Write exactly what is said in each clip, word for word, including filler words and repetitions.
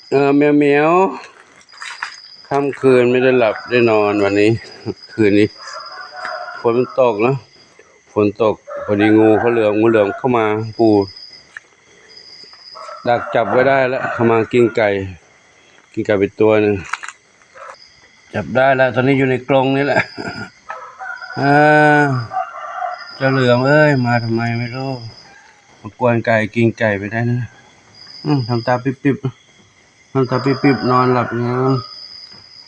เออ แมวเหมียว ค่ำคืนไม่ได้หลับได้นอนวันนี้ คืนนี้ ฝนมันตกนะ ฝนตก พอดีงูเขาเหลือม งูเหลือมเข้ามา ปู่ดักจับไว้ได้แล้ว เข้ามากินไก่ กินไก่ไปตัวหนึ่ง จับได้แล้ว ตอนนี้อยู่ในกรงนี่แหละ อ่า เจ้าเหลือมเอ้ย มาทำไมไม่รู้ มากวนไก่ กินไก่ไปได้นะ อืม ทำตาปิ๊บๆ ทำตาปิ๊บๆ นอนหลับอย่างนั้น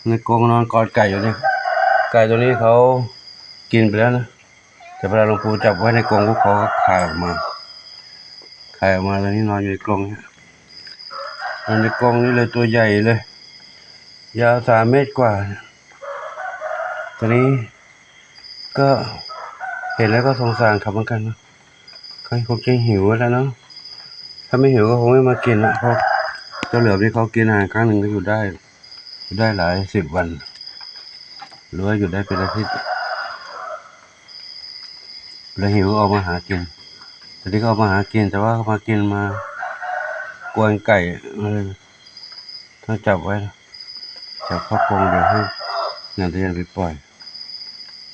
ในกรงนอนกอดไก่อยู่เนี่ย ไก่ตัวนี้เขากินไปแล้วนะ แต่เวลาหลวงปู่จับไว้ในกรงพวกเขาก็คายออกมา คายออกมา ตอนนี้นอนอยู่ในกรงเนี่ย นอนในกรงนี่เลย ตัวใหญ่เลย ยาวสามเมตรกว่า ตอนนี้ก็เห็นแล้วก็สงสารเขาเหมือนกันนะ เขาคงจะหิวแล้วเนาะ ถ้าไม่หิวก็คงไม่มากินนะ เพราะเจ้าเหลือมที่เขากินอาหารครั้งหนึ่งก็อยู่ได้ อยู่ได้หลายสิบวัน หรือว่าอยู่ได้เป็นอาทิตย์ แล้วหิวก็ออกมาหากิน ตอนนี้ก็ออกมาหากิน แต่ว่าเขามากินมา กวนไก่ เออ ต้องจับไว้นะ จับเข้ากรง เดี๋ยวให้นางตะเยนไปปล่อย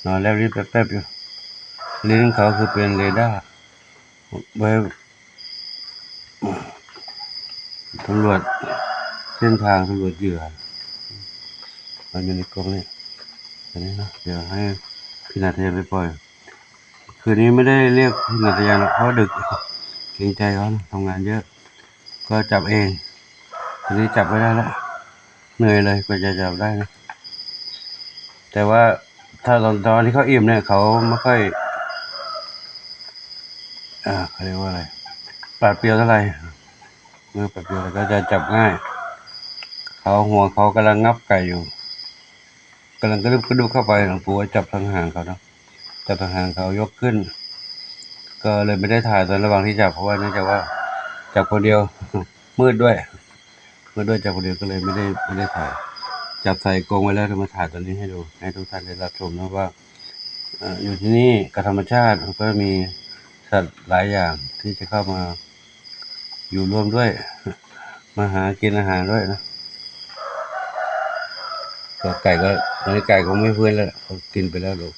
นอนแลบลิ้นแป๊บๆ อยู่ ลิ้นเขาคือเป็นเรดาร์ ไว้สำรวจเส้นทาง สำรวจเหยื่อ มันอยู่ในกรงเนี่ย อันนี้นะ เดี๋ยวให้พี่นาเทไปปล่อย คืนนี้ไม่ได้เรียกพี่นาเทหรอก เพราะดึก เกรงใจเขานะ ทำงานเยอะ ก็จับเอง ทีนี้จับไม่ได้แล้ว เหนื่อยเลยกว่าจะจับได้นะ แต่ว่าถ้าตอน ตอนที่เขาอิ่มเนี่ย เขาไม่ค่อย อ่า เขาเรียกว่าอะไร ปราดเปรียวเท่าไหร่ เมื่อปราดเปรียวแล้วก็จะจับง่าย เขา หัวเขากำลังงับไก่อยู่ กำลังกระดุบกระดุบเข้าไป หลวงปู่ก็จับทางหางเขาเนาะ จับทางหางเขายกขึ้น ก็เลยไม่ได้ถ่ายตอนระหว่างที่จับ เพราะว่าเนื่องจากว่าจับคนเดียว มืดด้วย มืดด้วย จับคนเดียวก็เลยไม่ได้ ไม่ได้ถ่าย จับใส่กรงไว้แล้ว จะมาถ่ายตอนนี้ให้ดู ให้ทุกท่านได้รับชมนะว่า เอ่อ อยู่ที่นี่กับธรรมชาติมันก็มีสัตว์หลายอย่างที่จะเข้ามาอยู่ร่วมด้วย มาหากินอาหารด้วยนะ ก็ไก่ก็ ตอนนี้ไก่คงไม่ฟื้นแล้ว เขากินไปแล้ว เดี๋ยว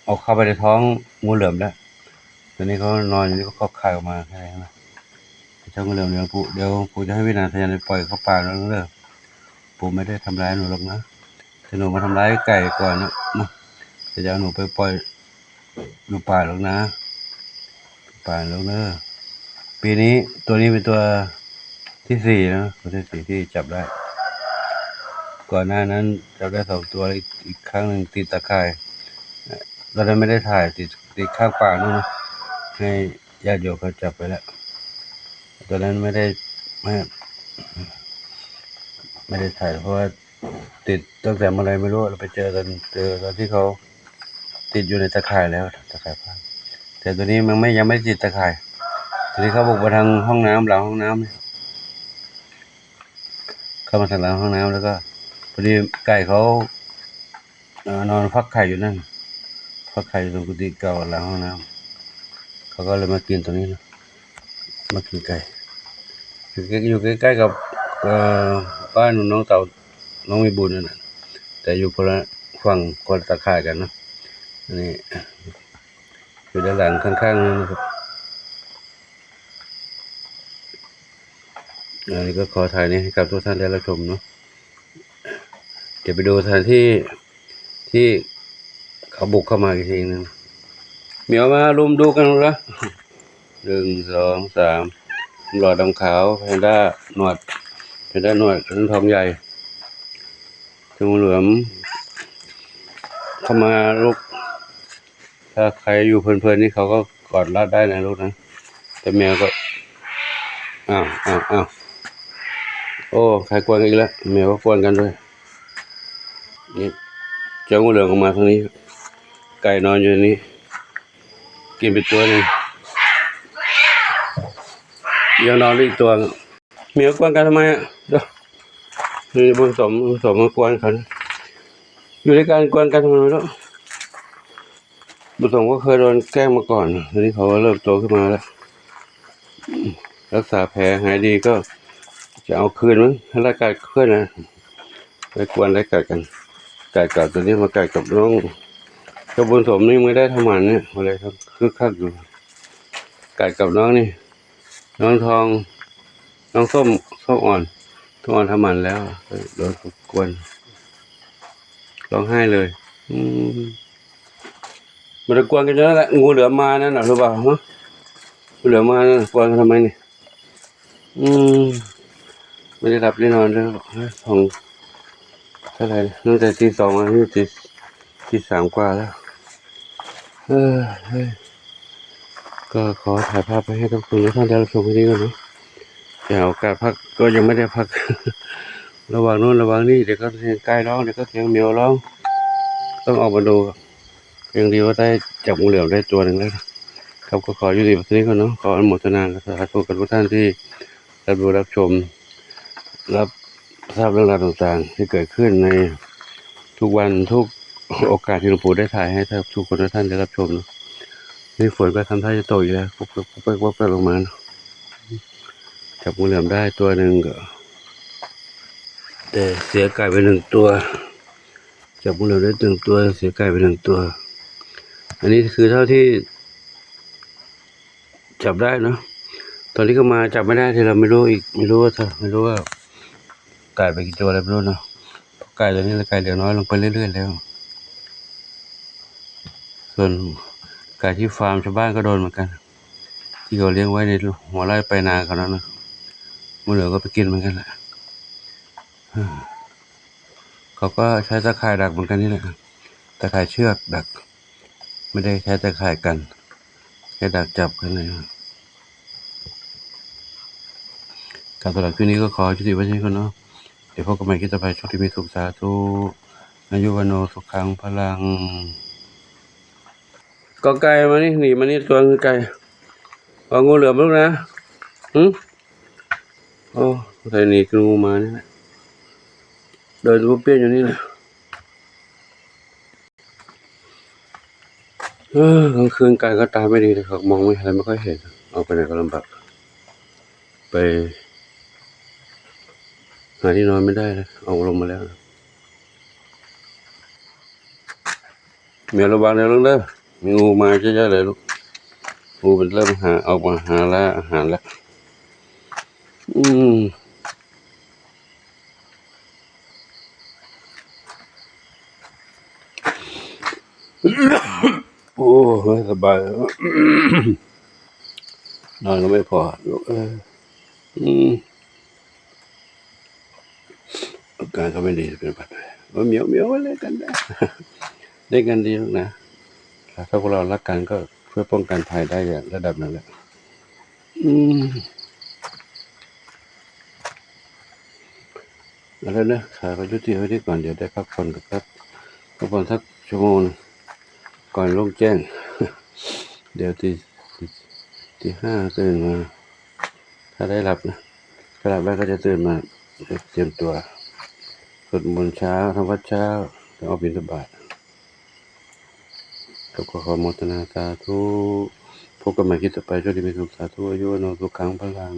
เอาเข้าไปในท้องงูเหลือมแล้ว ตอนนี้เขานอนอยู่นี่ เขาคายออกมาแค่นั้นนะ เจ้างูเหลือม เดี๋ยวปู่ เดี๋ยวปู่จะให้พี่นาเทยนไปปล่อยเข้าป่าแล้วเด้อ ปู่ไม่ได้ทำร้ายหนูหรอกนะ แต่หนูมาทำร้ายไก่ก่อนนะ นะ แต่จะเอาหนูไปปล่อย อยู่ป่าหรอกนะ ป่าหรอกเนอะ ปีนี้ตัวนี้เป็นตัวที่สี่นะ ตัวที่สี่ที่จับได้ ก่อนหน้านั้นจับได้สองตัว อีก อีกครั้งหนึ่งติดตะข่าย ตอนนั้นไม่ได้ถ่าย ติด ติดข้างป่านู่นนะ ให้ญาติโยมเขาจับไปแล้ว ตอนนั้นไม่ได้ ไม่ ไม่ได้ถ่าย เพราะว่าติดตั้งแต่เมื่อไหร่ไม่รู้ เราไปเจอตอน เจอตอนที่เขาติดอยู่ในตะข่ายแล้ว ตะข่ายผ้า แต่ตัวนี้มันไม่ ยังไม่ติดตะข่าย ตัวนี้เขาบุกมาทางห้องน้ำ หลังห้องน้ำเนี่ย เข้ามาทางหลังห้องน้ำ แล้วก็พอดีไก่เขา เอ่อ นอนฟักไข่อยู่นั่น ฟักไข่อยู่ตรงกุฏิเก่าหลังห้องน้ำ เขาก็เลยมากินตรงนี้นะ มากินไก่ อยู่ใกล้ อยู่ใกล้ๆกับ เอ่อ บ้านน้องเต่า น้องมีบุญนั่นน่ะ แต่อยู่คนละฝั่ง คนละตาข่ายกันเนาะ อันนี้ อยู่ด้านหลังข้างๆนั่นนะครับ อันนี้ก็ขอถ่ายนี่ให้กับทุกท่านได้รับชมเนาะ เดี๋ยวไปดูสถานที่ที่เขาบุกเข้ามาอีกทีหนึ่ง เหมียวมาลุมดูกันละ หนึ่ง สอง สาม หลอดดำขาว แพนด้าหนวด แพนด้าหนวด อันนั้นทองใหญ่ เจ้างูเหลือม เข้ามาลูก ถ้าใครอยู่เพลินๆนี่เขาก็กอดรัดได้นะลูกนะ แต่แมวก็ อ้าว อ้าว อ้าว โอ้ ใครกวนกันอีกแล้ว แมวก็กวนกันด้วย นี่ เจ้างูเหลือมออกมาทางนี้ ไก่นอนอยู่ในนี้ กินไปตัวหนึ่ง ยังนอนอีกตัว เหมียวกวนกันทำไมอ่ะ เดี๋ยว นี่บุญสม บุญสมมากวนเขานะ อยู่ด้วยกันกวนกันทำไมไม่รู้ บุญสมก็เคยโดนแกล้งมาก่อน ทีนี้เขาก็เริ่มโตขึ้นมาแล้ว รักษาแผลหายดีก็ เจ จะเอาคืนมั้ง ให้ไล่กัดเพื่อนนะ ไปกวนไล่กัดกัน กัดกับตัวนี้มากัดกับน้อง เจ้าบุญสมนี่ไม่ได้ทำหมันเนี่ย อะไรครับ คึกคักอยู่ กัดกับน้องนี่ น้องทอง น้องส้ม ส้มอ่อน ส้มอ่อนทำหมันแล้ว เออ โดนกวน ร้องไห้เลย อืม มันจะกวนกันอยู่นั่นแหละ งูเหลือมมานั่นน่ะ รู้เปล่า ฮะ งูเหลือมมานั่นน่ะ กวนกันทำไมนี่ อืม ไม่ได้หลับได้นอนแล้ว ฮะ สอง เท่าไหร่ ตั้งแต่ตีสองมา นี่ตี ตีสามกว่าแล้ว เออ เฮ้ย ก็ขอถ่ายภาพไปให้ทุกคนทุกท่านได้รับชมแค่นี้ก่อนเนาะ แต่โอกาสพักก็ยังไม่ได้พัก ระหว่างโน้นระหว่างนี่ เดี๋ยวก็เสียงไก่ร้อง เดี๋ยวก็เสียงแมวร้อง ต้องออกมาดูครับ ยังดีว่าได้จับงูเหลือมได้ตัวหนึ่งแล้ว ครับ ก็ขอยุติเพียงเท่านี้ก่อนเนาะ ขออนุโมทนาสาธุกับทุกท่านที่รับรู้รับชม รับทราบเรื่องราวต่างๆ ที่เกิดขึ้นในทุกวันทุกโอกาสที่หลวงปู่ได้ถ่ายให้ทุกคนทุกท่านได้รับชมเนาะ นี่ฝนก็ทำท่าจะตกอีกแล้ว ปุ๊บปุ๊บปุ๊บปุ๊บปุ๊บลงมาเนาะ จับงูเหลือมได้ตัวหนึ่งก็ แต่เสียไก่ไปหนึ่งตัว จับงูเหลือมได้หนึ่งตัว เสียไก่ไปหนึ่งตัว อันนี้คือเท่าที่จับได้เนาะ ตอนที่เขามาจับไม่ได้ที่เราไม่รู้อีก ไม่รู้ว่าจะไม่รู้ว่าไก่ไปกี่ตัวแล้วไม่รู้เนาะ เพราะไก่ตัวนี้ไก่เหลือน้อยลงไปเรื่อยๆแล้ว ส่วนไก่ที่ฟาร์มชาวบ้านก็โดนเหมือนกัน ที่เขาเลี้ยงไว้ในหัวไร่ไปนาเขานั้นนะ งูเหลือมก็ไปกินเหมือนกันแหละ เขาก็ใช้ตะข่ายดักเหมือนกันนี่แหละ ตะข่ายเชือกดัก ไม่ได้ใช้ตะข่ายกัน แค่ดักจับกันเลยครับ สำหรับคลิปนี้ก็ขอยุติไว้เท่านี้ก่อนเนาะ เดี๋ยวพบกันใหม่คลิปต่อไป โชคดีมีสุข สาธุ อายุวัณโณ สุขัง พลัง กอไก่มานี่ หนีมานี่ ตัวคือไก่ เอางูเหลือมลูกนะ หึ โอ้ ใครหนีงูมาเนี่ย เดินป้วนเปี้ยนอยู่นี่แหละ เออ กลางคืนไก่ก็ตาไม่ดีเลยครับ มองไม่อะไรไม่ค่อยเห็น ออกไปไหนก็ลำบาก ไปหาที่นอนไม่ได้เลย ออกลงมาแล้ว แมวระวังนะลูกเด้อ มีงูมาเยอะแยะเลยลูก งูมันเริ่มหา ออกมาหาล่าอาหารแล้ว อืม โอ้ ไม่สบายแล้ว นอนก็ไม่พอลูกเอ้ย อืม อาการก็ไม่ดีเป็นหวัด ว่าเหมียวเหมียวอะไรกันนะ เล่นกันดีลูกนะ ถ้าพวกเรารักกันก็ช่วยป้องกันภัยได้อย่างระดับหนึ่งแหละ อืม เอาแล้วนะ ขอยุติไว้ที่ก่อน เดี๋ยวได้พักผ่อนกันครับ พักผ่อนสักชั่วโมงหนึ่ง ก่อนโล่งแจ้ง เดี๋ยวตี ตี ตีห้าตื่นมา ถ้าได้หลับนะ ถ้าหลับได้ก็จะตื่นมา เตรียมตัว สวดมนต์เช้า ทำวัดเช้า แล้วออกบิณฑบาต ครับ ก็ขออนุโมทนาสาธุ พบกันใหม่คลิปต่อไป โชคดีมีสุข สาธุ อายุวัณโณ สุขัง พลัง